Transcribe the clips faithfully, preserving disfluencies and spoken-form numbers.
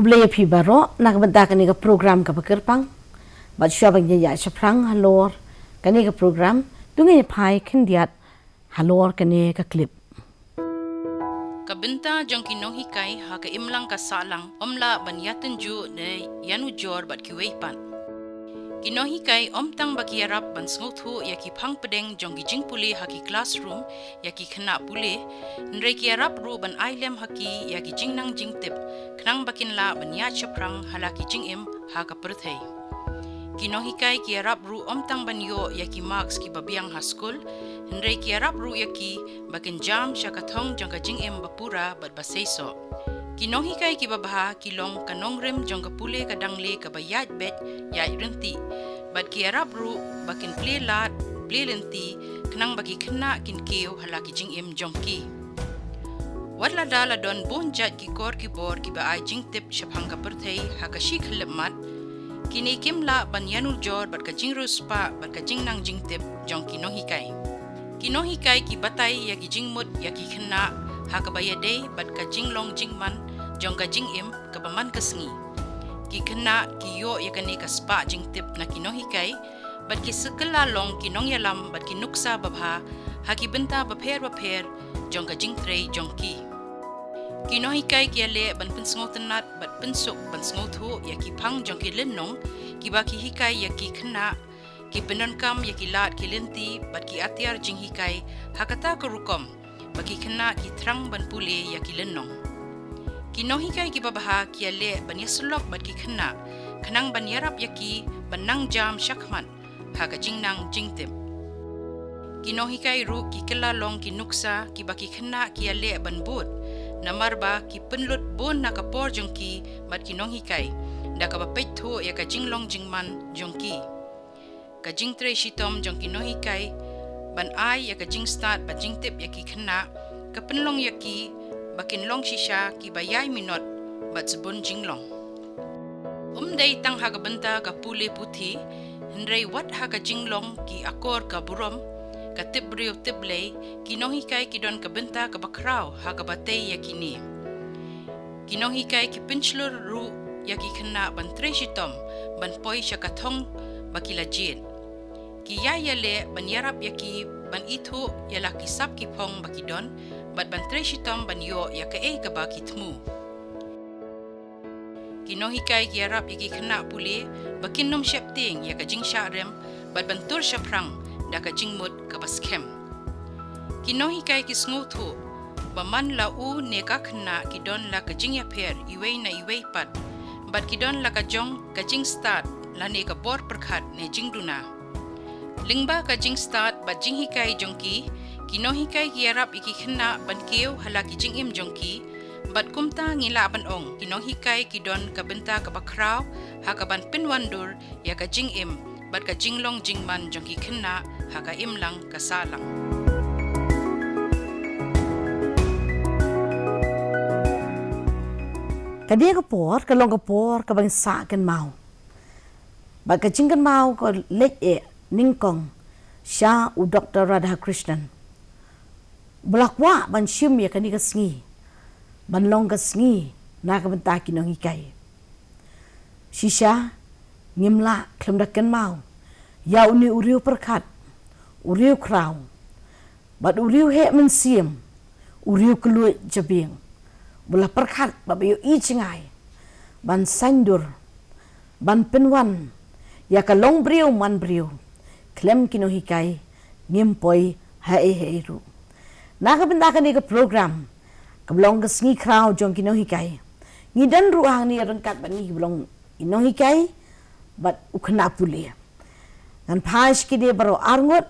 Khublei ïa phi baroh na ka bynta kane ka program kaba kyrpang. Bad shuwa ban ïa ïa shaphrang halor kane ka program, to ngin ïa phai khyndiat halor kane ka clip. Ka bynta jong ki nonghikai ha ka imlang ka sahlang ym lah ban ïatynjuh ne ïanujor bad kiwei pat. Ki nonghikai ym tang ba ki ïarap ban sngewthuh ïa ki phang pdeng jong ki jingpule ha ki classroom ïa ki khynnah pule, hynrei ki ïarap ruh ban ai lem ha ki ïa ki jingnang jingtip khnang ba kin lah ban ïaid shaphrang ha la ki jingim ha ka pyrthei. Ki nonghikai ki ïarap ruh ym tang ban ïoh ïa ki marks kiba biang ha skul, hynrei ki ïarap ruh ïa ki ba kin jam sha ka thong jong ka jingim ba pura bad ba seisoh. Ki nonghikai kiba bha ki long ka nongrim jong ka pule ka dangle kaba ïaid beit ïaid ryntih, bad ki ïarap ruh ba kin plie lad plie lynti khnang ba ki khynnah kin kiew ha la ki jingim jong ki. Wat lada la don bun jait ki kor ki bor kiba ai jingtip shaphang ka pyrthei ha ka shi khyllipmat, kine kim lah ban ïanujor bad ka jingriewspah bad ka jingnang jingtip jong ki nonghikai. Ki nonghikai ki batai ïa ki jingmut ïa ki khynnah ha kaba ïadei bad ka jinglong jingman jong ka jingim kaba man ka sngi. Ki khynnah ki ïoh ïa kane ka spah jingtip na ki nonghikai, bad ki sa kylla long ki nongïalam bad ki nuksa babha ha ki bynta bapher bapher jong ka jingtrei jong ki. Ki nonghikai ki ïaleh ban pynsngewtynnat bad pynsuk ban sngewthuh ïa ki phang jong ki lynnong kiba ki hikai ïa ki khynnah, ki pyndonkam ïa ki lad ki lynti bad ki atiar jinghikai ha kata ka rukom ba ki khynnah ki thrang ban pule ïa ki lynnong. Ki nonghikai kiba bha ki ïaleh ban ïasyllok bad ki khynnah khnang ban ïarap ïa ki ban nang jam shakhmat ha ka jingnang jingtip. Ki nonghikai ruh ki kylla long ki nuksa kiba ki khynnah ki ïaleh ban bud, namar ba ki pynlut bun na ka por jong ki bad ki nonghikai da kaba peit thuh ïa ka jinglong jingman jong ki. Ka jingtrei shitom jong ki nonghikai ban ai ïa ka jingstad bad jingtip ïa ki khynnah ka pynlong ïa ki ba kin long shisha kiba ïai minot bad sbun jinglong. Ym dei tang ha ka bynta ka pule puthi, hynrei wat ha ka jinglong ki akor ka burom, ka tip briew tip Blei, ki nonghikai ki don ka bynta kaba khraw ha kaba tei ïa kine. Ki nonghikai ki pynshlur ruh ïa ki khynnah ban trei shitom ban poi sha ka thong ba ki la jied. Ki ïai ïaleh ban ïarap ïa ki ban ithuh ïa la ki sap ki phong ba ki don bad ban trei shitom ban ïoh ïa kaei kaba ki thmu. Ki nonghikai ki ïarap ïa ki khynnah pule ba kin ym sheptieng ïa ka jingshah rem bad ban tur shaphrang da ka jingmut kaba skhem. Ki nonghikai ki sngewthuh ba man la u ne ka khynnah ki don la ka jingïapher iwei na iwei pat, bad ki don la ka jong ka jingstad lane ka bor pyrkhat ne jingduna. Lyngba ka jingstad bad jinghikai jong ki, ki nonghikai ki ïarap ïa ki khynnah ban kiew ha la ki jingim jong ki, bad kumta ngi lah ban ong ki nonghikai ki don ka bynta kaba khraw ha ka ban pynwandur ïa ka jingim bad ka jinglong jingman jong ki khynnah ha ka imlang ka sahlang. Ka dei ka por ka long ka por kaba ngi sah kynmaw. Bad ka jingkynmaw ka leit eh nyngkong sha u Doktor Radhakrishnan, ba la kwah ban shim ïa kane ka sngi ban long ka sngi na ka bynta ki nonghikai. Shisha ngim lah khlem da kynmaw ïa une u riew pyrkhat, u riew khraw, bad u riew heh mynsiem, u riew kylluid jabieng, ba la pyrkhat bad ba ïohi jngai ban saiñdur, ban pynwan ïa ka long briew man briew. Khlem ki nonghikai ngim poi haei haei ruh. Na ka bynta kane ka program kaba long ka sngi khraw jong ki nonghikai, ngi don ruh hangne ryngkat bad ngi kiba long ki nonghikai bad u khynnah pule. Ngan phai sha kine baroh arngut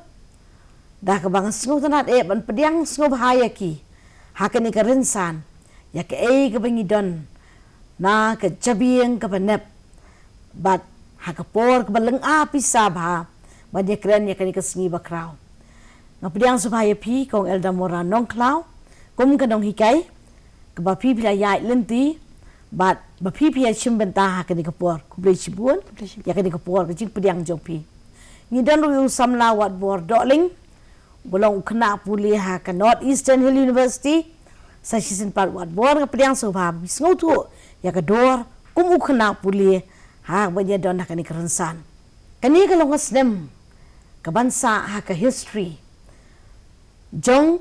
da kaba nga sngewtynnat eh ban pdiang sngewbha ïa ki ha kane ka rynsan ïa kaei kaba ngi don na ka jabieng kaba nep bad ha ka por kaba lynga pisa bha ban ïakren ïa kane ka sngi bakhraw. Nga pdiang sngewbha ïa phi Kong Elder Mora Nongkhlaw kum ka nonghikai kaba phi phi la ïaid lynti bad ba phi phi ïa shim bynta ha kane ka por. Khublei shibun ïa kane ka por ka jingpdiang jong phi. Ngi don ruh u samla Watbor Dohling, ba long u khynnah pule ha ka North Eastern Hill University. Sa shisien pat Watbor nga pdiang sngewbha ba phi sngewthuh ïa ka dor Kum u khynnah pule ha ba ïa don ha kane ka rynsan. Kane ka long ka snem kaban sah ha ka history jong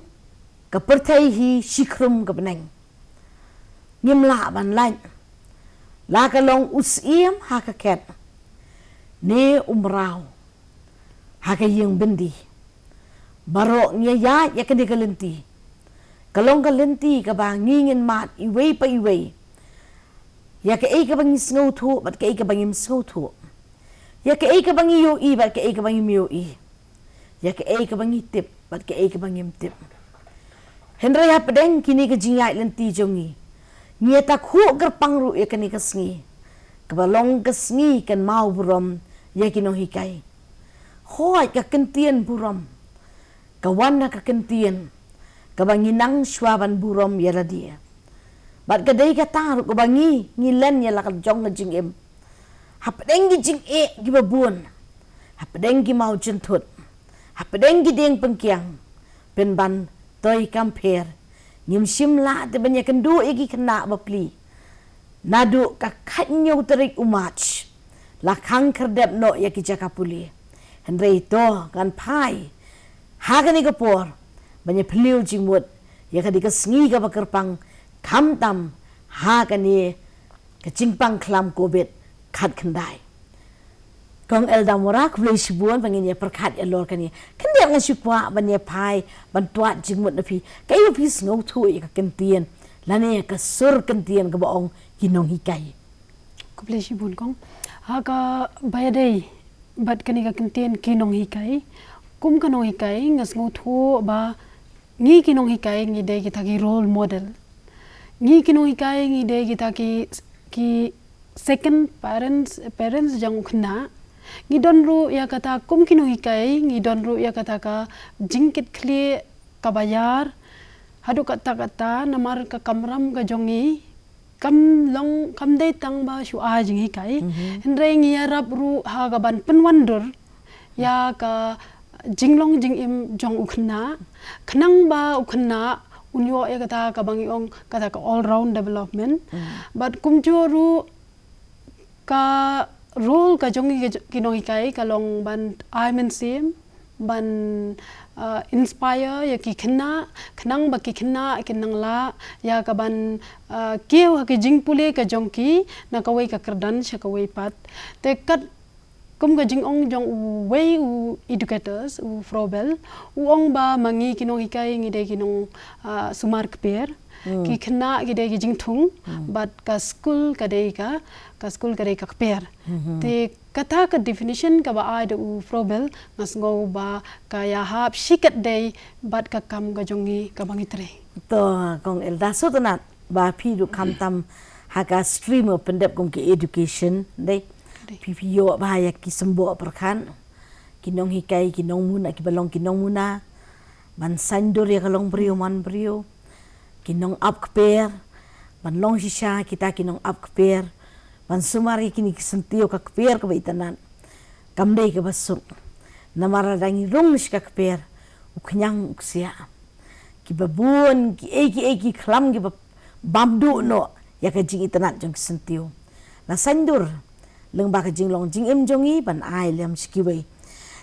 ka pyrthei hi shikhrum ka bneng. Ngim lah ban lait la ka long u syiem ha ka khet ne u mraw ha ka ïing byndi. Baroh ngi ïa ïa kane ka lynti ka long ka lynti kaba ngi ngin mad iwei pa iwei ïa kaei kaba ngi sngewthuh bad kaei kaba ngim sngewthuh, ïa kaei kaba ngi ïohi bad kaei kaba ngim ïohi, ïa kaei kaba ngi tip bad kaei kaba ngim tip. Hynrei hapdeng kine ka jingïaid lynti jong ngi, ngi ïa takhuh kyrpang ruh ïa kane ka sngi kaba long ka sngi kynmaw burom ïa ki nonghikai. Hooid, ka kyntien burom ka wan na ka kyntien kaba ngi nang shuwa ban burom ïa lade. Bad ka dei kata ruh kaba ngi ngi len ïa la ka jong ka jingim. Hapdeng ki jingeh kiba bun, hapdeng ki mawjynthut, hapdeng ki dieng pynkiang, pynban toi kam pher, ngim shym lah te ban ïa kynduh ïa ki khynnah bapli. Naduh ka khathynñiew tarik u March la khang khyrdep noh ïa ki jaka pule. Hynrei to ngan phai ha kane ka por ban ïa phylliew jingmut ïa ka dei ka sngi kaba kyrpang, khamtam ha kane ka jingpang khlam covid khatkhyndai. Kong Elda Mora, khublei shibun ba ngin ïa pyrkhat ïa lor kane. Khyndiat ngan shu kwah ban ïa phai ban twad jingmut na phi. Kaei ba phi sngewthuh ïa ka kyntien lane ka sur kyntien kaba ong ki nonghikai? Khublei shibun kong. Ha kaba ïadei bad kane ka kyntien ki nonghikai, kum ka nonghikai nga sngewthuh ba ngi ki nonghikai ngi dei kita ki role model. Ngi ki nonghikai ngi dei kita ki ki second parents, parents jong u khynnah. Ngi don ruh ïa kata kum ki nonghikai, ngi don ruh ïa kata ka jingkitkhlieh kaba ïar. Haduh katta katta namar ka kamram ka jong ngi kam long, kam dei tang ba shu ai jinghikai. Mhm. Hynrei ngi ïarap ruh ha kaban pynwandur ïa ka jinglong jingim jong u khynnah, khnang ba u khynnah un ïoh ïa kata kaba ngi ong kata ka all round development. Mm. Bad kumjuh ruh ka role ka jong ngi ki nonghikai ka long ban ai mynsiem, ban, uh, inspire ïa ki khynnah, khnang ba ki khynnah kin nang lah ïa kaban, uh, kiew ha ki jingpule ka jong ki na kawei ka kyrdan sha kawei pat. Te kat kum ka jingong jong uwei u educators, u Frobel, u ong ba ma ngi ki nonghikai ngi dei ki nong, ah, sumar kper, hmm, ki khynnah ki dei ki jingthung, hmm, bad ka skul ka dei ka, ka skul ka dei ka kper. Hmm. Te kata ka definition kaba ai da u Frobel nga sngew ba ka ïahap shikatdei bad ka kam ka jong ngi kaba ngi trei. To, Kong Elda, sngewtynnat ba phi ruh khamtam ha ka stream u pyndep kum ki education, dei. Dei. Phi, phi ïoh ba ïa ki symboh pyrkhat, ki nonghikai, ki nongmuna, kiba long ki nongmuna ban saiñdur ïa ka long briew man briew, ki nongap kper ban long shisha kita ki nongap kper, ban sumar ïa kine ki syntiew ka kper kaba itynnat. Kam dei kaba suk. Namar lada ngi rung sha ka kper, u khñiang u ksiah, kiba bun kiei kiei ki khlam kiba bam duh noh ïa ka jingitynnat jong ki syntiew. La saiñdur lyngba ka jinglong jingim jong ngi ban ai lem sha kiwei.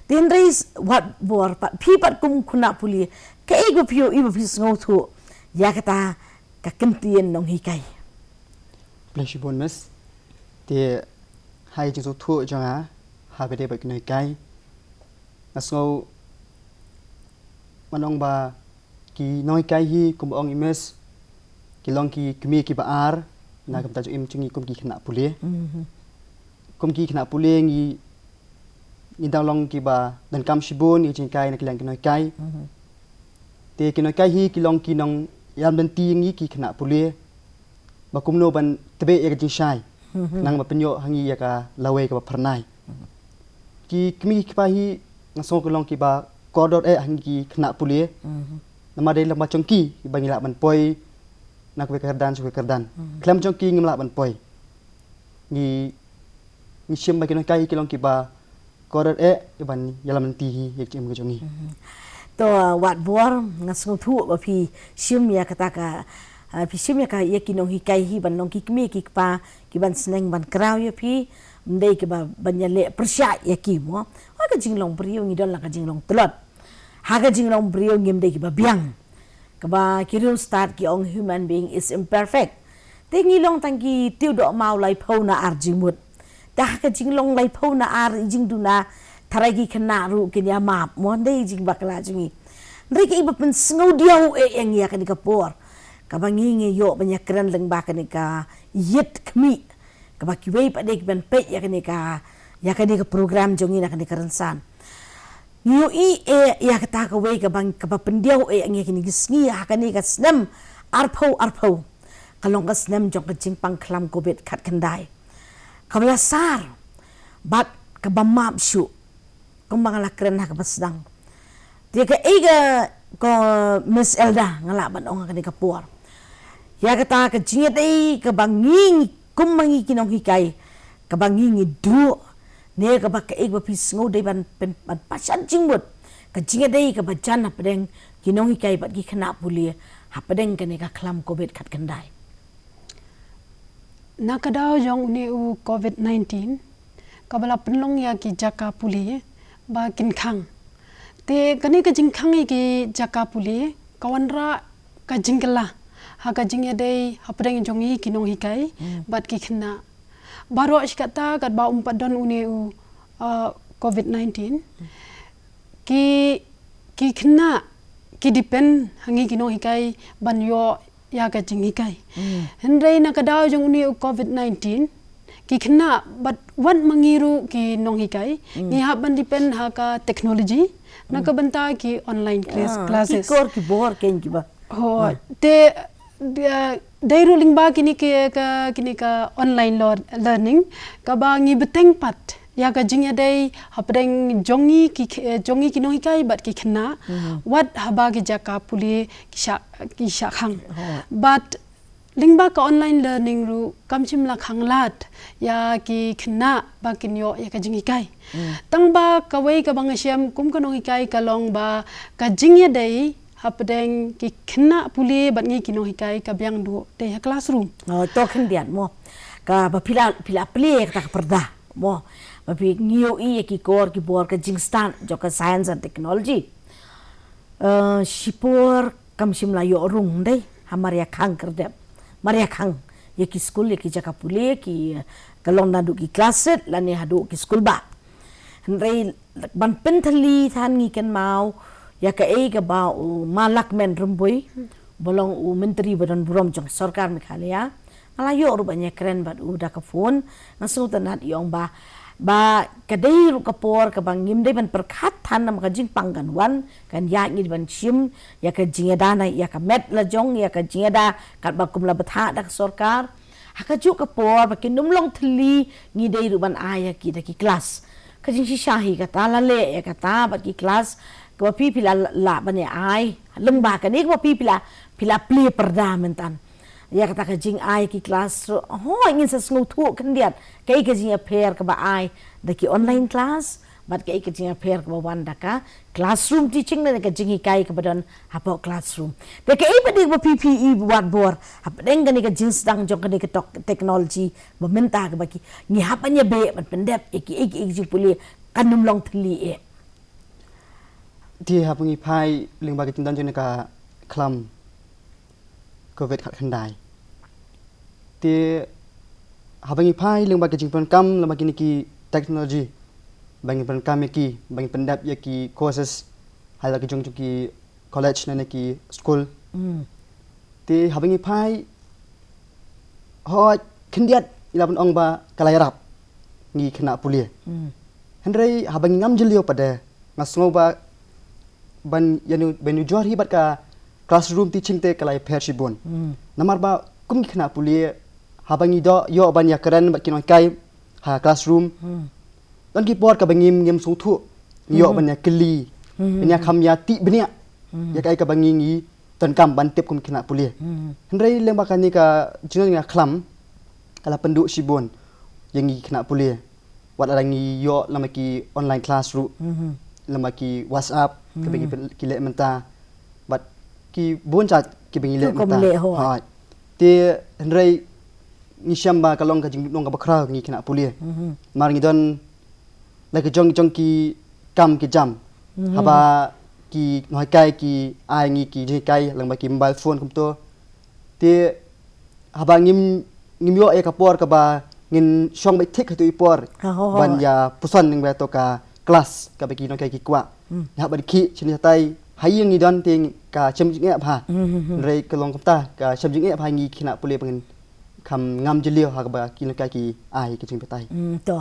Te hynrei wat bor pat, phi pat kum khynnah pule, kaei ba phi ïohi ba phi sngewthuh ïa kata ka kyntien nonghikai? Khublei shibun Miss. Te ha ka jingsngewthuh jong nga ha kaba ïadei bad ki nonghikai, nga sngew ngan ong ba ki nonghikai hi kumba ong i Miss, ki long ki kmie kiba ar na ka bynta jong im jong ngi kum ki khynnah pule. Mhm. Kum ki khynnah pule ngi, ngi dang long kiba donkam shibun ïa ka jinghikai na ka liang ki nonghikai. Mhm. Te ki nonghikai hi ki long ki nongïalam lynti ïa ngi ki khynnah pule ba kumno ban tbeh ïa ka jingshai, mhm, khnang ba pynïoh ha ngi ïa ka lawei kaba phyrnai. Mhm. Ki kmie ki kpa hi nga sngew ki long kiba kordor eh ha ngi ki khynnah pule. Mhm. Namar dei lyngba jong ki ba ngi lah ban poi na kawei ka kyrdan sha kawei ka kyrdan. Mhm. Khlem jong ki ngim lah ban poi. Ngi, ngi shim ba ki nonghikai ki long kiba kordor eh ban ïalam lynti hi ïa ka jingim ka jong ngi. Mhm. To, wat bor, nga sngewthuh ba phi shim ïa kata ka Ah, phi shim ïa ka, ïa ki nonghikai hi ban long ki kmie ki kpa ki ban sneng ban kraw ïa phi, ym dei kiba ban ïaleh pyrshah ïa ki mo. Ha ka jinglong briew ngi don la ka jinglong tlot. Ha ka jinglong briew ngim dei kiba biang. Kaba ki riewstad ki ong human being is imperfect. Te ngi long tang ki tiew dohmaw laiphew na ar jingmut. Te ha ka jinglong laiphew na ar i jingduna, tharai ki khynnah ruh kin ïa map mo, ym dei jingbakla jong ngi. Hynrei kaei ba pynsngewdiaw eh ïa ngi ha kane ka por, kaba ngi ngi ïoh ban ïakren lyngba kane ka ïit khmih, kaba kiwei pat de ki ban peit ïa kane ka, ïa kane ka program jong ngi na kane ka rynsan. Ngi ïohi eh ïa kata kawei kaba, kaba pyndiaw eh ïa ngi ha kine ki sngi, ha kane ka snem arphew arphew ka long ka snem jong ka jingpang khlam covid khatkhyndai. Kaba la sar bad kaba map shuh. Kumba nga la kren ha kaba sdang. Te kaei ka, ko Miss Elda, nga lah ban ong ha kane ka por, ïa kata ka jingïadei kaba ngi, ngi kum ma ngi ki nonghikai, kaba ngi ngi duh, ne kaba kaei kaba phi sngew dei ban pyn, ban pashat jingmut, ka jingïadei kaba jan hapdeng ki nonghikai bad ki khynnah pule hapdeng kane ka khlam covid khatkhyndai. Na ka daw jong une u covid nineteen, kaba la pynlong ïa ki jaka pule ba kin khang. Te kane ka jingkhang ïa ki jaka pule ka wanrah ka jingkylla ha ka jingïadei hapdeng jong ngi ki nonghikai bad ki khynnah. Baroh shi katta katba um pat don une u, uh, covid nineteen, ki, ki khynnah ki depend ha ngi ki nonghikai ban ïoh ïa ka jinghikai. Hynrei na ka daw jong une u covid nineteen, ki khynnah bad wat ma ngi ruh ki nonghikai ngi hap ban depend ha ka technology na ka bynta ki online class, ah, classes. Ki kor ki bor kein kiba. Ho, te, de, dei ruh lyngba kine ki, ka, kine ka online lear-, learning, kaba ngi bteng pat ïa ka jingïadei hapdeng jong ngi ki, eh, jong ngi ki nonghikai bad ki khynnah. Wat haba ki jaka pule ki shah, ki shah khang. Ho. Bad lyngba ka online learning ruh kam shym la khang lad ïa ki khynnah ba kin ïoh ïa ka jinghikai. Tang ba kawei kaba nga shem kum ka nonghikai ka long ba ka jingïadei hapdeng ki khynnah pule bad ngi ki nonghikai ka biang duh te ha classroom. Oh, to khyndiat mo. Kaba phi la, phi la plie kata ka pyrda mo. Ba phi, ngi ïohi ïa ki kor ki bor ka jingstad jong ka science and technology. Eh, shipor kam shym la ïoh rung dei, ha mar ïa khang khyrdep. Mar ïa khang ïa ki skul, ïa ki jaka pule, ki, eh, ka long naduh ki class eight lane haduh ki skul bah. Hynrei ban pynthylli than ngi kynmaw ïa kaei kaba u Ma Lahkmen Rymbui, ba long u myntri ba don burom jong sorkar Meghalaya, nga la ïoh ruh ban ïakren bad u da ka phone, nga sngewtynnat ïa ong ba, ba ka dei ruh ka por kaba ngim dei ban pyrkhat than namar ka jingpang kan wan, kan ïaid ngi ban shim ïa ka jingïada na ïa ka met la jong, ïa ka jingïada katba kum la bthah da ka sorkar. Ha kajuh ka por ba kin ym long thylli ngi dei ruh ban ai ïa ki da ki class. Ka jingshisha hi kata la leh ïa kata bad ki class kaba phi, phi la lah ban ïa ai. Lyngba kane kaba phi, phi la, phi la plie pyrda mynta ïa kata ka jingai ki class ruh. Hooid, ngin sa sngewthuh khyndiat kaei ka jingïapher kaba ai da ki online class bad kaei ka jingïapher kaba wan da ka classroom teaching, ne ka jinghikai kaba don hapoh classroom. Te kaei pat de kaba phi, phi i wad bor hapdeng kane ka jingsdang jong kane ka tok-, technology ba mynta kaba ki, ngi hap ban ïabeh ban pyndep ïa kiei kiei ki jingpule, kan ym long thylli eh. Te haba ngi phai lyngba ka jingdon jong kane ka khlam covid khatkhyndai. Te haba ngi phai lyngba ka jingpyndonkam lyngba kine ki technology, ba ngi pyndonkam ïa ki, ba ngi pyndep ïa ki courses ha la ki jong jong ki college ne ki school. Te haba ngi phai, hooid, khyndiat ngi lah ban ong ba ka la ïarap ngi khynnah pule. Hynrei haba ngi ngam jylliew pat de, nga sngew ba ban ïa nujor hi bad ka classroom teaching te ka la ïapher shibun. Namar ba kum ki khynnah pule, haba ngi doh ïoh ban ïakren bad ki nonghikai ha classroom, don ki por kaba ngim, ngim sngewthuh, ngi ïoh ban ïakylli, ban ïakham ïatih bniah ïa kaei kaba ngi, ngi donkam ban tip kum ki khynnah pule. Hynrei lyngba kane ka jingdon jong kane ka khlam ka la pynduh shibun ïa ngi ki khynnah pule. Wat la ngi ïoh lyngba ki online class ruh, lyngba ki WhatsApp kiba ngi pyn-, ki leh mynta, bad ki bun jait kiba ngi leh mynta. Hooid. Te hynrei ngi shem ba ka long ka jingduk nong kaba khraw ngi khynnah pule. Mar ngi don la ka jong jong ki kam ki jam. Haba ki nonghikai ki ai ngi ki jinghikai lang ba ki mobile phone kumto. Te haba ngim ngim ïoh ïa ka por kaba ngin shong beit thik ha tu i por. Ha, ho, ho. Ban ïa puson ning ba to ka class kaba ki nonghikai ki kwah. Ïa ban ki shin ïa tai ha ïing ngi don te ka shem jingeh bha. Hynrei ka long kumta ka shem jingeh bha ngi khynnah pule ba ngin kham ngam jylliew ha kaba ki nonghikai ki ai ki jingbatai. To.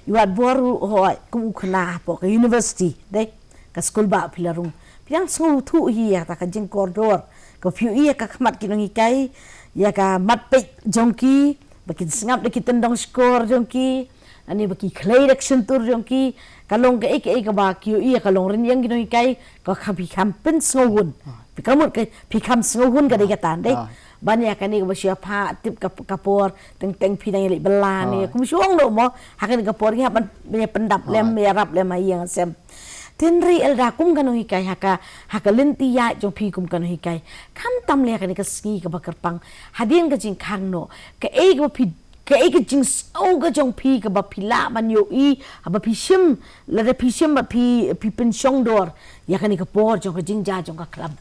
Ïa wat bor ruh hoi kum u khynnah hapoh ka university dei. Ka skul ba phi la rung. Phi dang sngewthuh hi ïa kata ka jingkordor. Ka phi ïa ka khmat ki nonghikai ïa ka mat peit jong ki ba kin sngap da ki tyndong shkor jong ki. Ani ba ki khlei da ka shyntur jong ki ka long kaei kaei kaba ki ïa ka long rynïeng ki nonghikai ka kham phi kham pynsngewhun. Phi kham mut ka phi kham sngewhun ka dei kata dei. Ban ïa kane kaba shu ïa pha tip ka ka por teng teng phi dang ïa leit bylla ne kum shu ong noh mo ha kane ka por ngi hap ban ïa pyndap lem ïa rap lem ha ïing sem. Te hynrei Elda kum ka nonghikai ha ka ha ka lynti ïaid jong phi kum ka nonghikai. Khamtam lei ha kane ka sngi kaba kyrpang hadien ka jingkhang noh kaei kaba phi kaei ka jingsngew ka jong phi kaba phi lah ban ïohi haba phi shim lada phi shim ba phi phi pynshong dor ïa kane ka por jong ka jingjia jong ka khlam.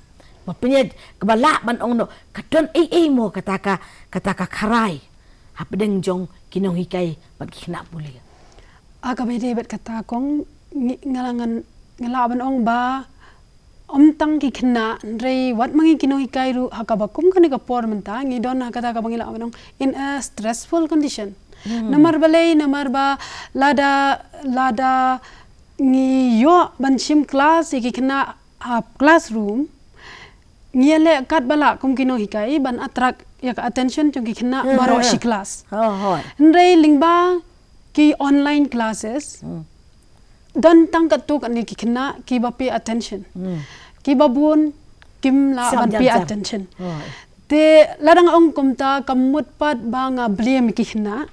Ba pynïaid kaba lah ban ong noh ka don ei ei mo kata ka kata ka kharai hapdeng jong ki nonghikai bad ki khynnah pule. A kaba ïadei bad kata kong ngi nga la ngan nga lah ban ong ba ym tang ki khynnah hynrei wat ma ngi ki nonghikai ruh ha kaba kum kane ka por mynta ngi don ha kata kaba ngi lah ban ong in a stressful condition. Namar balei namar ba lada lada ngi ïoh ban shim class ïa ki khynnah ha classroom ngi ïa leh katba lah kum ki nonghikai ban attract ïa ka attention jong ki khynnah baroh shi class. Hynrei lyngba ki online classes don tang katto katne ki khynnah kiba pay attention. Kiba bun kim lah ban pay attention. Te lada nga ong kumta ka mut pat ba nga blame ki khynnah.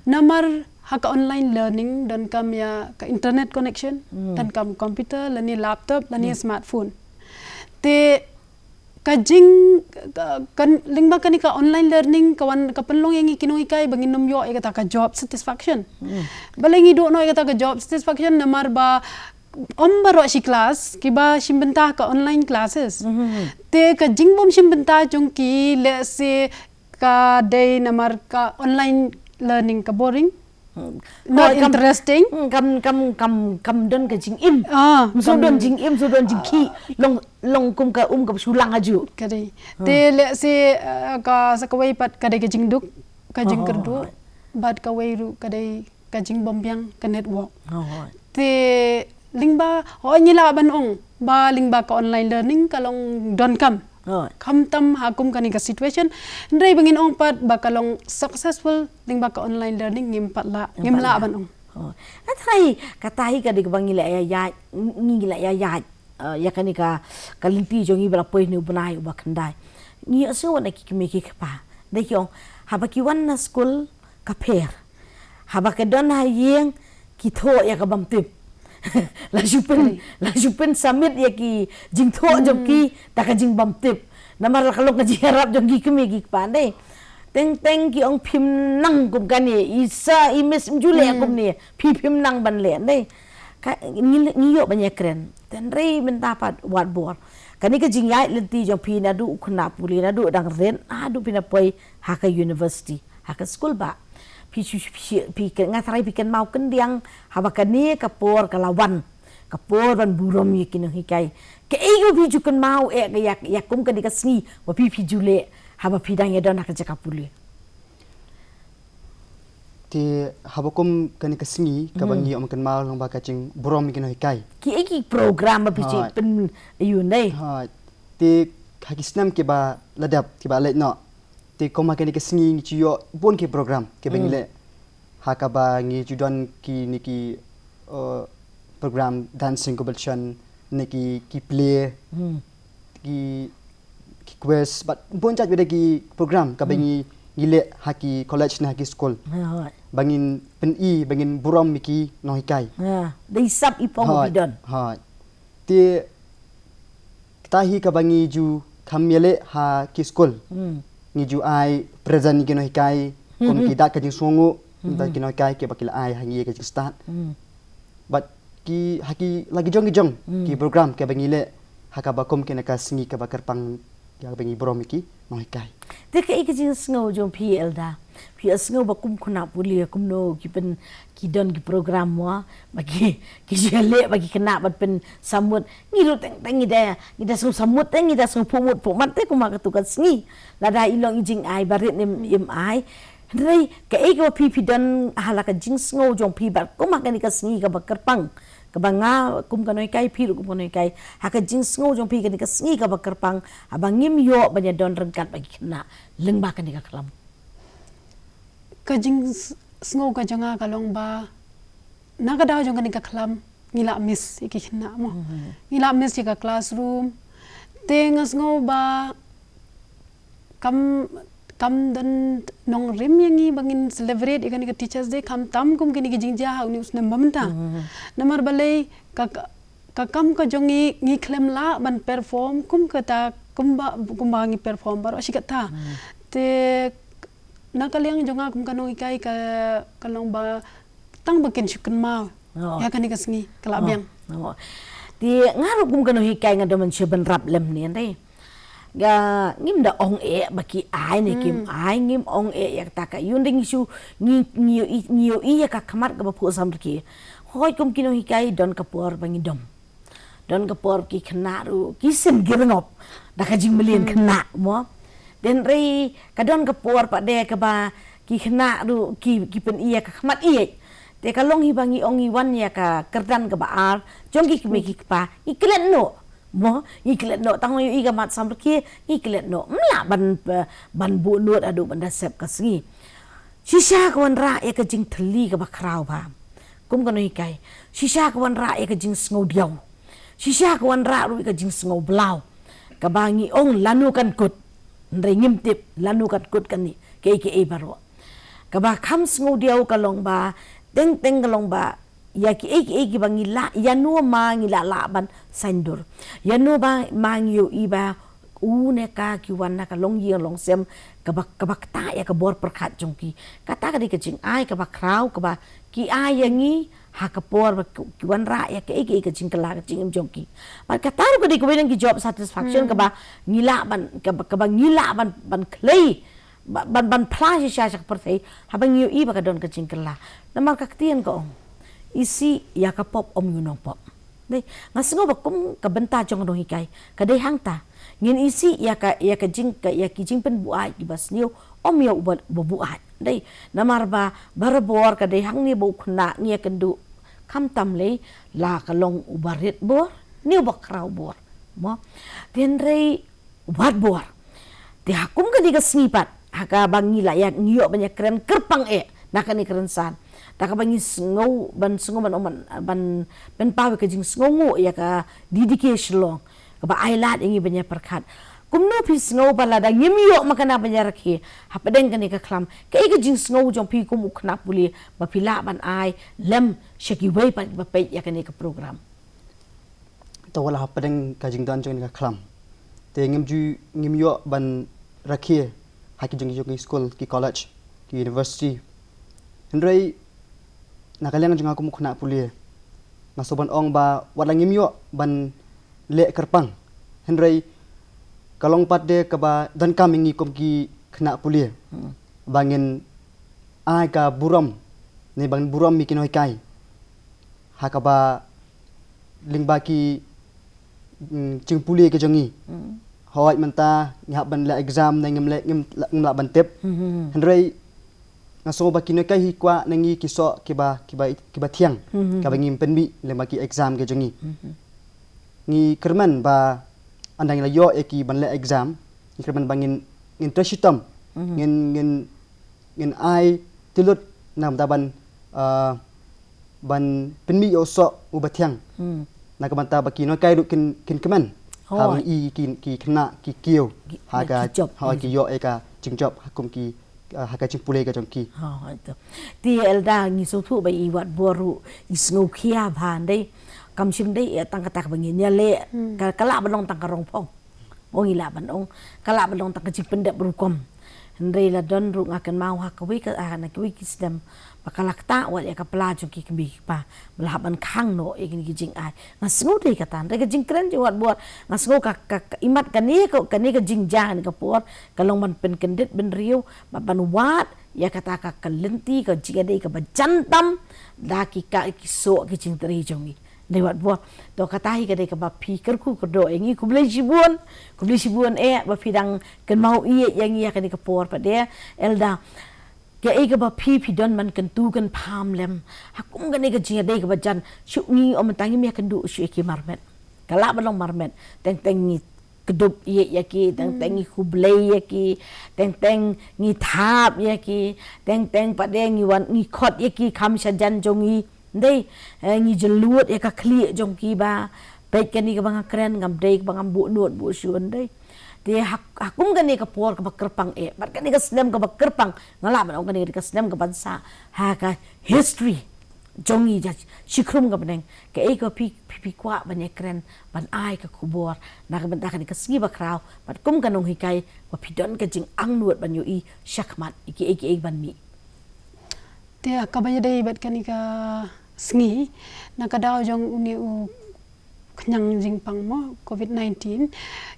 Namar ha ka online learning donkam ïa ka internet connection, donkam computer lane laptop lane smartphone. Te ka jing ka, ka lyngba kane ka online learning ka wan ka pynlong ïa ngi ki nonghikai ba ngin ym ïoh ïa kata ka job satisfaction. Balei ngi duh noh ïa kata ka job satisfaction namar ba ym baroh shi class kiba shim bynta ka online classes. Te ka jingbym shim bynta jong ki lehse ka dei namar ka online learning ka boring. Not interesting. Kam kam kam kam don ka jingim. Msu don jingim, msu don jingkhih. Long long kum ka um ka shulang aju. Ka dei. Te lehse ka sa kawei pat ka dei ka jingduk ka jingkyrduh. Bad kawei ruh ka dei ka jingbymbiang ka network. Te lyngba hoi ngi lah ban ong ba lyngba ka online learning ka long donkam. Khamtam ha kum kane ka situation hynrei ba ngin ong pat ba ka long successful lyngba ka online learning ngim pat lah ngim lah ban ong. Nga tharai kata hi ka dei kaba ngi la ïa ïaid ngi la ïa ïaid ïa kane ka ka lynti jong ngi ba la poi ne u bnai uba khyndai. Ngi ïohsngew na ki kmie ki kpa dei ki ong haba ki wan na skul ka pher. Haba ka don ha ïing ki thoh ïa ka bym tip. La shu pyn la shu pyn submit ïa ki jingthoh jong ki da ka jingbym tip. Namar la ka long ka jingïarap jong ki kmie ki kpa dei. Teng teng ki ong phim nang kum kane i sa i miss mjule kum ne phi phim nang ban leh dei. Ka ngi ngi ïoh ban ïakren. Tynrai mynta pat wat bor. Kane ka jingïaid lynti jong phi naduh u khynnah pule naduh dang rit haduh phi na poi ha ka university. Ha ka skul ba phi shu phi nga tharai phi kynmaw kyndiang haba kane ka por ka la wan ka por ban burom ïa ki nonghikai. Kaei ba phi ju kynmaw eh ka ïa kum kane ka sngi ba phi phi ju leh haba phi dang ïa don ha ka jaka pule. Te haba kum kane ka sngi kaba ngi ym kynmaw lang ba ka jingburom ïa ki nonghikai. Kiei ki program ba phi ju pyn ïa u nei. Te ha ki snem kiba la dep kiba leit noh. Te kum ha kane ka sngi ngi ju ïoh bun ki program kiba ngi leh ha kaba ngi ju don kine ki program dancing competition ne ki ki play ki ki quiz bad bun jait bad ki program kaba ngi ngi leh ha ki college ne ha ki school. Ba ngin pyni ba ngin burom ïa ki nonghikai. Dei sap i pong bidon. Te kata hi kaba ngi ju kham ïaleh ha ki skul. Ngi ju ai present ïa ki nonghikai kum ki dak ka jingsngewnguh, da ki nonghikai kiba ki la ai ha ngi ïa ka jingstad. Bad ki ha ki la ki jong ki jong ki program kiba ngi leh ha kaba kum kane ka sngi kaba kyrpang ïa kaba ngi burom ïa ki nonghikai. Te kaei ka jingsngew jong phi, Elder? Phi ïohsngew ba kum khynnah pule kumno ki pyn, ki don ki program mo, ba ki, ki ju leh ba ki khynnah ban pynsamut. Ngi ruh teng teng ngi da, ngi da sngewsamut, teng ngi da sngewphuh mut phuh mat te kum ha katu ka sngi. Lada i long i jingai ba rit ne im ai. Hynrei kaei kaba phi, phi don ha la ka jingsngew jong phi bad kum ha kane ka sngi kaba kyrpang, kaba nga kum ka nonghikai, phi ruh kum ka nonghikai, ha ka jingsngew jong phi kane ka sngi kaba kyrpang, haba ngim ïoh ban ïadon ryngkat bad ki khynnah lyngba kane ka khlam? Ka jingsngew ka jong nga ka long ba na ka daw jong kane ka khlam ngi la miss ïa ki khynnah mo. Ngi la miss ïa ka classroom. Te nga sngew ba kam, kam don nongrim ïa ngi ba ngin celebrate ïa kane ka Teachers' Day, khamtam kum kine ki jingjia ha une u snem ba mynta. Namar balei ka, ka, ka kam ka jong ngi, ngi khlem lah ban perform kum kata, kumba, kumba ngi perform baroh shi katta. Te na ka liang jong nga kum ka nonghikai ka, ka long ba tang ba kin shu kynmaw ïa kane ka sngi ka la biang. Te nga ruh kum ka nonghikai nga don mynsiem ban rap lem ne, hynrei nga ngim da ong eh ba ki ai ne kim ai, ngim ong eh ïa kata ka ïa u, hynrei ngi shu, ngi, ngi ïohi, ngi ïohi ïa ka khmat kaba phuh samrkhie. Hooid, kum ki nonghikai don ka por ba ngi dom. Don ka por ki khynnah ruh ki sngewrngop da ka jingmlien khynnah mo. Te hynrei ka don ka por pat de kaba ki khynnah ruh ki, ki pyni ïa ka khmat ïeit. Te ka long hi ba ngi ong ngi wan ïa ka kyrdan kaba ar jong ki kmie ki kpa, ngi klet noh mo, ngi klet noh, tang ïohi ka mat samrkhie ngi klet noh. Ym lah ban, ban buh nud haduh ban da sep ka sngi. Shisha ka wanrah ïa ka jingthylli kaba khraw bha kum ka nonghikai. Shisha ka wanrah ïa ka jingsngewdiaw. Shisha ka wanrah ruh ïa ka jingsngewblaw, kaba ngi ong lano kan kut. Hynrei ngim tip lano kan kut kane kaei kaei baroh. Kaba kham sngewdiaw ka long ba, teng teng ka long ba ïa kiei kiei kiba ngi lah, ïano ma ngi lah lah ban saiñdur, ïano ba ma ngi ïohi ba une ka ki wan na ka longïing longsem kaba, kaba ktah ïa ka bor pyrkhat jong ki. Kata ka dei ka jingai kaba khraw kaba ki ai ïa ngi ha ka por ba ki, ki wanrah ïa kaei kaei ka jingkylla ka jingim jong ki. Bad kata ruh ka dei kawei na ki job satisfaction kaba ngi lah ban, kaba, kaba ngi lah ban, ban khlei, ba-, ban, ban phla shisha sha ka pyrthei haba ngi ïohi ba ka don ka jingkylla. Namar ka ktien ka ong, isih ïa ka pop ym ïa u nongpop. Dei, nga sngew ba kum ka bynta jong ka nonghikai ka dei hangta. Ngin isih ïa ka, ïa ka jing, ka, ïa ki jingpynbuaid kiba sniew, ym ïa uba, uba buaid. Dei, namar ba barabor ka dei hangne ba u khynnah ngi ïakynduh, khamtam lei la ka long uba rit bor ne uba khraw bor mo. Te hynrei u bat bor. Te ha kum kane ka sngi pat, ha kaba ngi la ïa, ngi ïoh ban ïakren kyrpang eh na kane ka rynsan, da kaba ngi sngew ban, sngew ban, ban, ban pynpaw ïa ka jingsngewnguh ïa ka D D K Shillong kaba ai lad ïa ngi ban ïa pyrkhat. Kumno phi sngew ba lada ngim ïoh ma kane ban ïa rakhe, hapdeng kane ka khlam, kaei ka jingsngew jong phi kum u khynnah pule ba phi lah ban ai lem sha kiwei pat ba peit ïa kane ka program? To, wat la hapdeng ka jingdon jong kane ka khlam, te ngim ju, ngim ïoh ban rakhe ha ki jong ki, jong ki skul, ki college, ki university. Hynrei na ka liang jong nga kum u khynnah pule, nga sngew ban ong ba wat la ngim ïoh ban leh kyrpang, hynrei ka long pat de kaba donkam ïa ngi kum ki khynnah pule ba ngin ai ka burom ne ba ngin burom ïa ki nonghikai ha kaba lyngba ki, mm, jingpule ki jong ngi. Hooid, mynta ngi hap ban leh exam ne ngim leh, ngim, ngim lah ban tip. Hynrei nga sngew ba ki nonghikai hi kwah na ngi ki soh kiba, kiba, kiba thiang, kaba ngim pynmih lyngba ki exam ki jong ngi. Ngi kyrmen ba ynda ngi la ïoh ïa ki ban leh exam, ngi kyrmen ba ngin, ngin trei shitom, ngin, ngin, ngin ai tylli na ka bynta ban, ah, ban pynmih ïa u soh uba thiang. Na ka bynta ba ki nonghikai ruh kin, kin kmen haba ngi i ki, ki khynnah ki kiew ha ka, ha ki ïoh ïa ka jingjop ha kum ki, ah, ha ka jingpule ka jong ki. Te Elder, ngi sngewthuh ba i wat bor ruh i sngewkhia bha, dei, kam shym dei ïa tang kata kaba ngin ïaleh, ka, ka lah ban long tang ka rong phong. Ong i lah ban ong, ka lah ban long tang ka jingpyndep rukom. Hynrei la don ruh nga kynmaw ha kawei ka, ha na kawei ki snem ba ka la ktah wat ïa ka pla jong ki kmie ki kpa ba la hap ban khang noh ïa kine ki jingai. Nga sngew dei kata, hynrei ka jingkren jong wat bor, nga sngew ka, ka, ka imat kane ka, kane ka jingjia kane ka por ka long ban pynkyndit bynriew, ban, ban wad ïa kata ka, ka lynti ka jingïadei kaba jan tam da ki ka, ki soh ki jingtrei jong ngi. Dei wat bor. To kata hi ka dei kaba phi kyrkhu kyrdoh ïa ngi, khublei shibun. Khublei shibun eh ba phi dang kynmaw ïa, ïa ngi ha kane ka por pat de. Elder, kaei kaba phi, phi don ban kyntu kynpham lem ha kum kane ka jingïadei kaba jan? Shuh ngi ym tang ngim ïakynduh shuh ïa ki marmet. Ka lah ban long marmet. Teng teng ngi kdup ïa, ïa ki, teng teng ngi khublei ïa ki, teng teng ngi thap ïa ki, teng teng pat de ngi wan ngi khot ïa ki kham shajan jong ngi. Dei, eh, ngi jyllud ïa ka khlieh jong ki ba peit kane kaba nga kren, ngam dei kaba ngam buh nud buh shun, dei. Te ha, ha kum kane ka por kaba kyrpang eh, bad kane ka snem kaba kyrpang, nga lah ban ong kane ka snem kaban sah ha ka history jong ngi ja shikhrum ka bneng. Kaei ka phi, phi, phi kwah ban ïakren, ban ai ka khubor na ka bynta kane ka sngi bakhraw, bad kum ka nonghikai ba phi don ka jingangnud ban ïohi shakhmat ïa kiei kiei ban mih? Te kaba ïadei bad kane ka sngi, na ka daw jong une u khñiang jingpang mo, covid nineteen,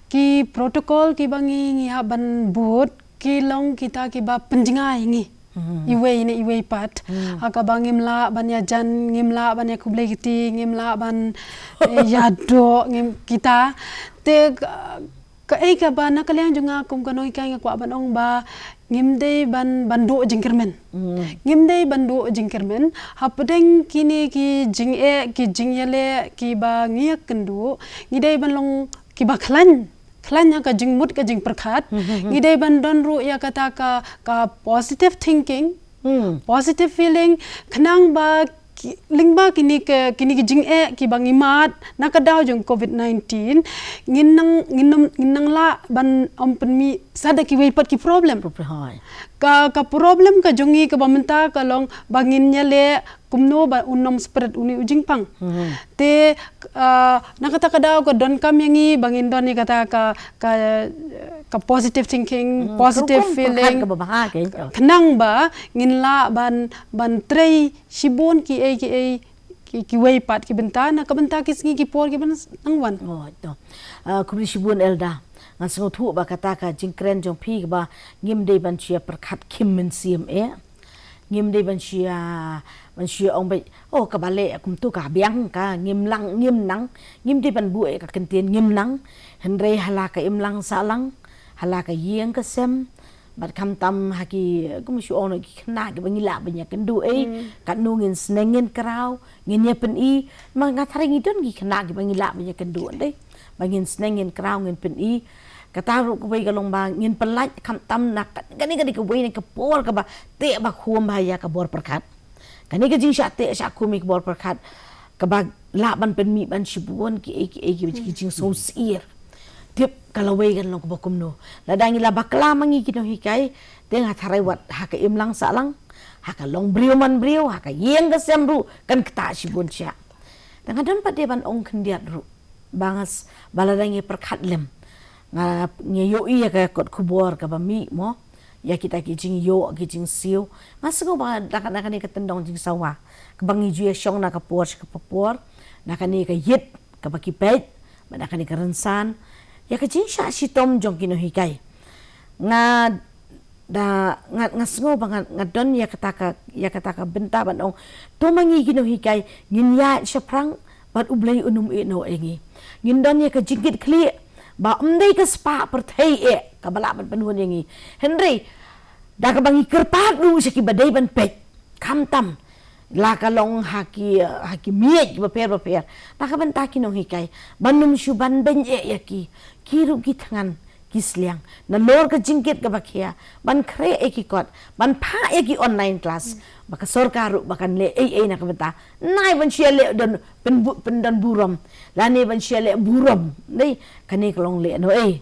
ki protocol kiba ngi, ngi hap ban bud ki long kita kiba pynjngai ngi. Hmm. Iwei ne iwei pat. Hmm. Ha kaba ngim lah ban ïajan, ngim lah ban ïakhublei kti, ngim lah ban, eh, ïadoh, ngim kita. Te ka, kaei kaba na ka liang jong nga kum ka nonghikai nga kwah ban ong ba ngim dei ban, ban duh jingkyrmen. Hmm. Ngim dei ban duh jingkyrmen hapdeng kine ki jingeh, ki jingïaleh kiba ngi ïakynduh. Ngi dei ban long kiba khlaiñ, khlaiñ ha ka jingmut ka jingpyrkhat. Hmm, hmm, hmm. Ngi dei ban don ruh ïa kata ka, ka positive thinking, hmm, positive feeling, khnang ba ki, lyngba kine ki, kine ki jingeh kiba ngi mad na ka daw jong covid nineteen, ngin nang, ngin nang, ngin nang lah ban ym pynmih sa da kiwei pat ki problem. Problem, hooid. Ka, ka problem ka jong ngi kaba mynta ka long ba ngin ïaleh kumno ba un ym spread une u jingpang. Hmm. Te, ah, na kata ka daw ka donkam ïa ngi ba ngin don ïa kata ka, ka, ka positive thinking, hmm, positive rukom pyrkhat feeling, kaba bha, khnang ba ngin lah ban, ban trei shibun kiei kiei, ki, kiwei pat ki bynta na ka bynta ki sngi ki por kiban nang wan. Oh, to. Ah, khublei shibun Elder. Nga sngewthuh ba kata ka jingkren jong phi kaba ngim dei ban shu ïa pyrkhat khim mynsiem eh. Ngim dei ban shu ïa, ban shu ïa ong beit, oh, kaba leh kumto ka biang, ka ngim nang, ngim nang. Ngim dei ban buh ïa ka kyntien ngim nang. Hynrei ha la ka imlang sahlang, ha la ka ïing ka sem, bad khamtam ha ki, kum shu ong, ki khynnah kiba ngi lah ban ïakynduh eh. Hmm. Katno ngin sneng ngin kraw, ngin ïa pyni. Ma nga tharai ngi don ki khynnah kiba ngi lah ban ïakynduh, dei, ba ngin sneng ngin kraw ngin pyni. Kata ruh kawei ka long ba ngin pyllait, khamtam na ka, kane ka dei kawei na ka por kaba teh ba khum bha ïa ka bor pyrkhat. Kane ka jingshah teh shah khum ïa ka bor pyrkhat kaba lah ban pynmih ban shibun kiei kiei ki, ki jingsngewsih. Tip ka lawei kan long kaba kumno. Lada ngi la bakla ma ngi ki nonghikai, te nga tharai wat ha ka imlang sahlang, ha ka long briew man briew, ha ka ïing ka sem ruh kan ktah shibun shah. Te nga don pat de ban ong khyndiat ruh ba nga s-, ba lada ngi pyrkhat lem, nga, ngi ïohi ïa ka kot khubor kaba mih mo, ïa kita ki jingïoh ki jingsiew. Nga sngew ba na ka, na kane ka tyndong jingsawa kaba ngi ju ïa shong na ka por sha ka por, na kane ka ïit kaba ki peit, bad na kane ka rynsan, ïa ka jingshah shitom jong ki nonghikai. Nga da, nga, nga sngew ba nga, nga don ïa kata ka, ïa kata ka bynta ban ong, to ma ngi ki nonghikai ngin ïaid shaphrang bad U Blei un ym ïehnoh ïa ngi. Ngin don ïa ka jingkitkhlieh ba ym dei ka spah pyrthei eh kaba lah ban pynhun ïa ngi. Hynrei da kaba ngi kyrpad ruh sha kiba dei ban peit, khamtam la ka long ha ki, ha ki miej bapher bapher, na ka bynta ki nonghikai, ban ym shu ban beiñ eh ïa ki, ki ruh ki thngan ki sliang nalor ka jingkit kaba khia, ban khreh ïa ki kot, ban phah ïa ki online class, ba ka sorkar ruh ba kan leh ei ei na ka bynta. Nai ban shu ïaleh don pynbu-, pyndon burom, lane ban shu ïaleh burom, dei, kane ka long lehnoh ei.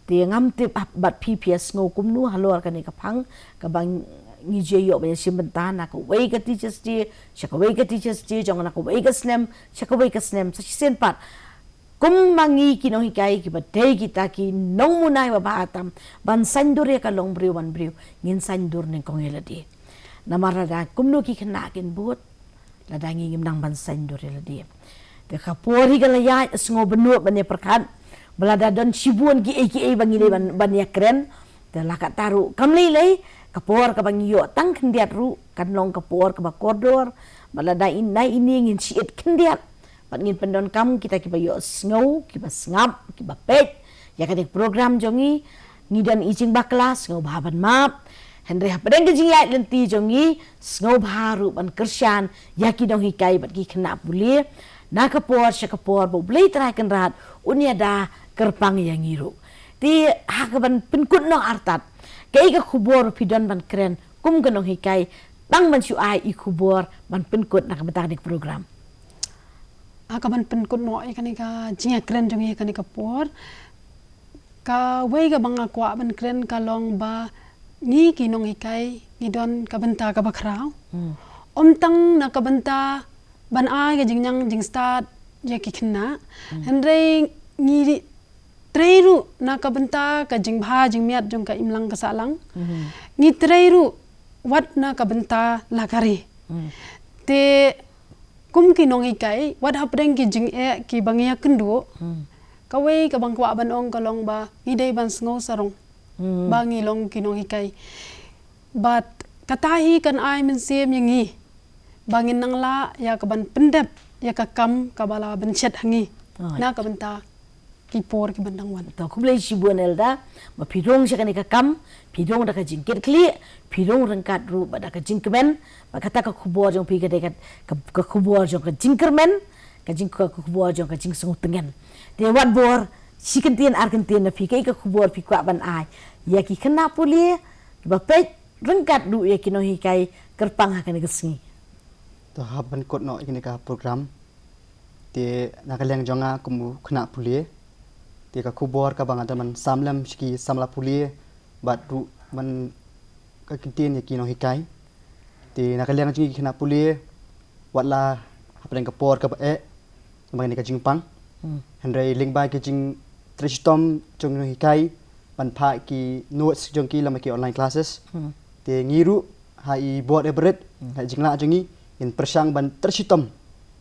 Te ngam tip bad phi phi ïa sngew kumno halor kane ka phang kaba ngi ju ïoh ban ïashim bynta na kawei ka Teachers' Day sha kawei ka Teachers' Day, jong na kawei ka snem sha kawei ka snem, sa shisien pat Kum ma ngi ki nonghikai kiba dei kita ki nongmunai ba bha tam, ban saiñdur ïa ka long briew ban briew, ngin saiñdur nyngkong ïa lade. Namar lada kumno ki khynnah kin bud, lada ngi ngim nang ban saiñdur ïa lade. Te ka por hi ka la ïaid, sngew bynnud ban ïa pyrkhat ba lada don shibun kiei kiei ba ngi dei ban, ban ïa kren. Te la katta ruh kam lei lei, ka por kaba ngi ïoh tang khyndiat ruh kan long ka por kaba kordor. Ba lada ine ine ngin shait khyndiat, bad ngin pyndonkam kita kiba ïohsngew, kiba sngap, kiba peit ïa kane ka program jong ngi. Ngi don i jingbakla, sngewbha ban map. Hynrei hapdeng ka jingïaid lynti jong ngi, sngewbha ruh ban kyrshan ïa ki nonghikai bad ki khynnah pule. Na ka por sha ka por ba U Blei Trai Kynrad un ïada kyrpang ïa ngi ruh. Te ha kaban pynkut noh artat, kaei ka khubor phi don ban kren kum ka nonghikai, tang ban shu ai i khubor ban pynkut na ka bynta kane ka program? Ha kaban pynkut noh ïa kane ka jingïakren jong ngi ha kane ka por, kawei kaba nga kwah ban kren ka long ba ngi ki nonghikai ngi don ka bynta kaba khraw. Hmm. Ym tang na ka bynta ban ai ka jingñiang jingstad ïa ki khynnah. Hmm. Hynrei ngi trei ruh na ka bynta ka jingbha jingmiat jong ka imlang ka sahlang. Hmm. Ngi trei ruh wat na ka bynta la ka ri. Hmm. Te kum ki nonghikai, wat hapdeng ki jingeh kiba ngi ïakynduh, hmm, kawei kaba nga kwah ban ong ka long ba ngi dei ban sngew sarong, hmm, ba ngi long ki nonghikai. Bad kata hi kan ai mynsiem ïa ngi ba ngin nang lah ïa kaban pyndep ïa ka kam kaba la ban shet ha ngi, ah, na ka bynta ki por kiban dang wan. To, khublei shibun Elder, ba phi rung sha kane ka kam, phi rung da ka jingkitkhlieh, phi rung ryngkat ruh bad da ka jingkmen. Bad kata ka khubor jong phi ka dei ka, ka, ka khubor jong ka jingkyrmen, ka jing, ka khubor jong ka jingsngewtngen. Te wat bor, shi kyntien ar kyntien na phi, kaei ka khubor phi kwah ban ai ïa ki khynnah pule kiba peit, ryngkat ruh ïa ki nonghikai kyrpang ha kane ka sngi? To, hap ban kut noh ïa kane ka program. Te na ka liang jong nga kum u khynnah pule, te ka khubor kaba nga dang ban sam lem sha ki samla pule bad ruh ban ka kyntien ïa ki nonghikai. Te na ka liang jong ki khynnah pule, wat la hapdeng ka por kaba eh, namar kane ka jingpang. Hmm. Hynrei lyngba ki jingtrei shitom jong ki nonghikai ban phah ki notes jong ki lem ki online classes. Hmm. Te ngi ruh ha i bor e bret, hmm, ha i jinglah jong ngi, ngin pyrshang ban trei shitom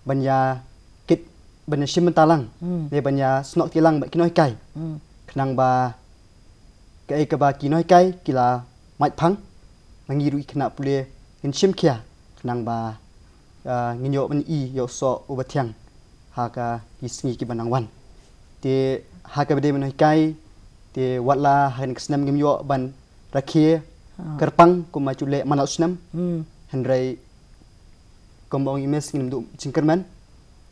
ban ïa kit, ban ïa shim bynta lang, hmm, ne ban ïa snoh kti lang bad ki nonghikai. Hmm. Khnang ba kaei kaba ki nonghikai ki la mait phang, ma ngi ruh ki khynnah pule ngin shim khia khnang ba, ah, ngin ïoh ban ïoh soh uba thiang ha ka ki sngi kiban nang wan. Te ha kaba dei ma nonghikai, te wat la ha kane ka snem ngim ïoh ban rakhe, ah, kyrpang kumba ju leh man la u snem. Hmm. Hynrei kumba ong i Miss, ngim duh jingkyrmen,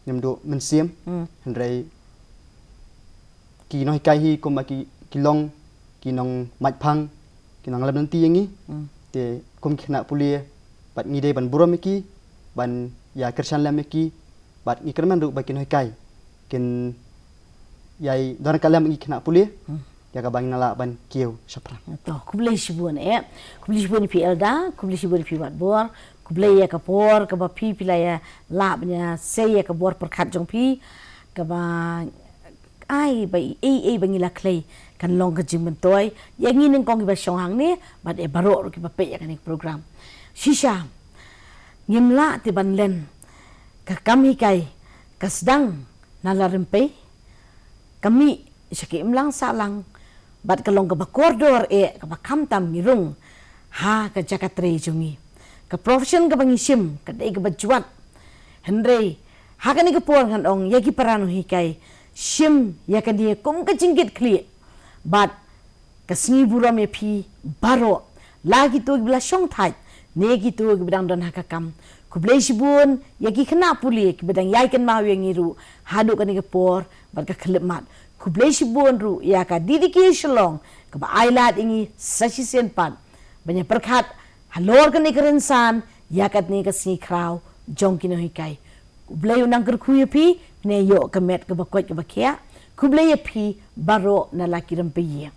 ngim duh mynsiem. Hmm. Hynrei ki nonghikai hi kumba ki, ki long ki nongmait phang, ki nonglem lynti ïa ngi. Hmm. Te kum ki khynnah pule, bad ngi dei ban burom ïa ki, ban ïa kyrshan lem ïa ki, bad ngi kyrmen ruh ba ki nonghikai kin ïai don ryngkat lem ngi khynnah pule, hmm, ïa kaba ngin lah ban kiew shaphrang. To, khublei shibun eh. Khublei shibun ïa phi Elder, khublei shibun ïa phi Watbor, khublei ïa ka por kaba phi, phi la ïa lah ban ïa sei ïa ka bor pyrkhat jong phi, kaba ai ba ei ei ba ngi la khlei kan long ka jingmyntoi ïa ngi nyngkong kiba shong hangne, bad ïa baroh ruh kiba peit ïa kane ka program. Shisha ngim lah te ban len, ka kam hikai ka sdang na la rympei, ka mih sha ka imlang sahlang, bad ka long kaba kordor eh kaba khamtam ngi rung ha ka jaka trei jong ngi. Ka profession kaba ngi shim ka dei kaba jwat. Hynrei ha kane ka por ngan ong ïa ki para nonghikai, shim ïa kane kum ka jingkitkhlieh, bad ka sngi burom ïa phi baroh, la kito kiba la shong thait ne kito kiba dang don ha ka kam. Khublei shibun ïa ki khynnah pule kiba dang ïai kynmaw ïa ngi ruh haduh kane ka por bad ka khyllipmat. Khublei shibun ruh ïa ka D D K Shillong kaba ai lad ïa ngi sa shisien pat ban ïa pyrkhat halor kane ka rynsan ïa kane ka sngi khraw jong ki nonghikai. U Blei un nang kyrkhu ïa phi, phin ïoh ka met kaba koit kaba khiah. Khublei ïa phi baroh na la ki rympei ïing.